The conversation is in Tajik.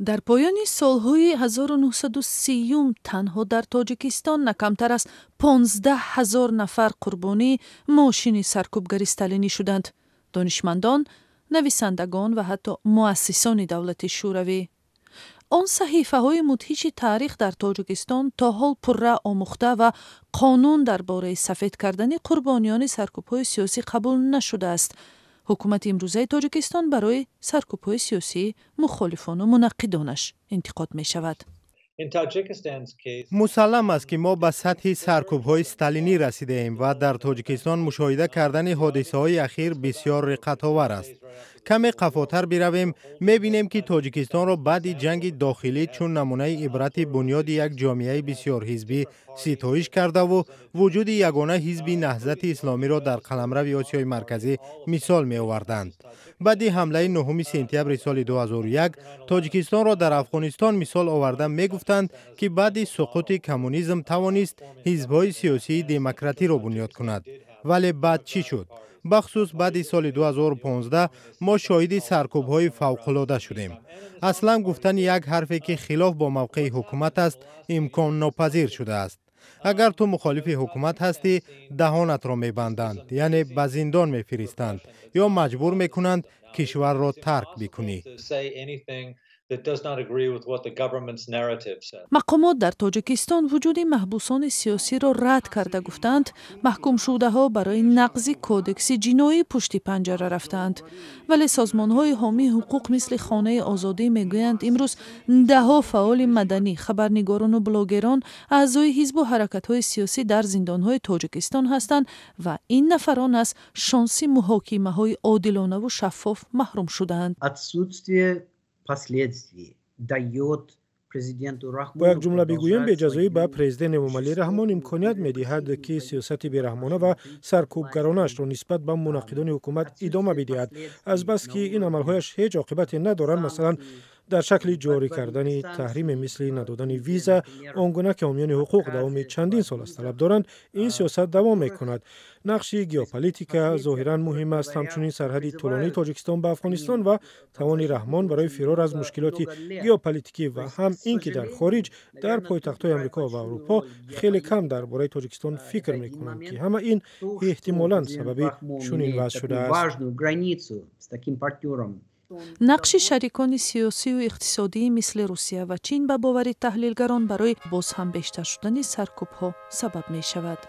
Дар поёни солҳои 1930-юм танҳо дар Тоҷикистон на камтар аз 15 ҳазор нафар қурбонии мошини саркӯбгари сталинӣ шуданд: донишмандон, нависандагон ва ҳатто муассисони давлати Шӯравӣ. Он саҳифаҳои мудҳиши таърих дар Тоҷикистон то ҳол пурра омӯхта ва қонун дар бораи сафед кардани қурбониёни саркӯбҳои сиёсӣ қабул нашудааст. Ҳукумати имрӯзаи Тоҷикистон барои саркӯбҳои сиёсии мухолифону мунаққидонаш интиқод мешавад. Мусаллам аст, ки мо ба сатҳи саркӯбҳои сталинӣ расидаем ва дар Тоҷикистон мушоҳида кардани ҳодисаҳои ахир бисёр риққатовар аст. Каме қафотар биравем, мебинем, ки Тоҷикистонро баъди ҷанги дохилӣ чун намунаи ибрати бунёди як ҷомеаи бисёрҳизбӣ ситоиш кардаву вуҷуди ягона ҳизби Наҳзати Исломиро дар қаламрави Осиёи Марказӣ мисол меоварданд. Баъди ҳамлаи 9 сентябри соли 2001 Тоҷикистонро дар Афғонистон мисол оварда мегуфтанд, ки баъди суқути коммунизм тавонист ҳизбҳои сиёсии демократиро бунёд кунад. Вале баъд чӣ шуд? Бахусус баъди соли 2015 мо шоҳиди саркӯбҳои фавқулода шудем. Аслан гуфтани як ҳарфе, ки хилоф бо мавқеи ҳукумат аст, имконнопазир шудааст. Агар ту мухолифи ҳукумат ҳастӣ, даҳонатро мебанданд, яъне ба зиндон мефиристанд ё маҷбур мекунанд кишварро тарк бикунӣ. Мақомот дар Тоҷикистон вуҷуди маҳбусони сиёсиро рад карда, гуфтаанд, маҳкумшудаҳо барои нақзи кодекси ҷиноӣ пушти панҷара рафтаанд. Вале созмонҳои ҳомии ҳуқуқ, мисли Хонаи озодӣ, мегӯянд, имрӯз даҳҳо фаъоли маданӣ, хабарнигорону блогерон, аъзои ҳизбу ҳаракатҳои сиёсӣ дар зиндонҳои Тоҷикистон ҳастанд ва ин нафарон аз шонси муҳокимаҳои одилонаву шаффоф маҳрум шудаанд. Последствий даёт президенту Рахмону. Бо як ҷумла бигӯем, беҷазоӣ ба президент Эмомалӣ Раҳмон имконият медиҳад, ки сиёсати бераҳмона ва саркӯбгаронаашро нисбат ба мунаққидони ҳукумат идома бидиҳад, азбаски ин амалҳояш ҳеҷ оқибате надоранд, масалан, дар шакли ҷорӣ кардани таҳриме, мисли надодани виза, он гуна ки ҳомиёни ҳуқуқ давоми чандин сол аст талаб доранд. Ин сиёсат давом мекунад. Нақши геополитика зоҳиран муҳим аст, ҳамчунин сарҳади тӯлонии Тоҷикистон ба Афғонистон ва тавони Раҳмон барои фирор аз мушкилоти геополитикӣ ва ҳам ин ки дар хориҷ, дар пойтахтҳои Амрико ва Аврупо, хеле кам дар бораи Тоҷикистон фикр мекунанд, ки ҳама ин эҳтимолан сабаби чунин вазъ шудааст. Нақши шарикони сиёсию иқтисодӣ, мисли Русия ва Чин, ба бовари таҳлилгарон, барои боз ҳам бештар шудани саркӯбҳо сабаб мешавад.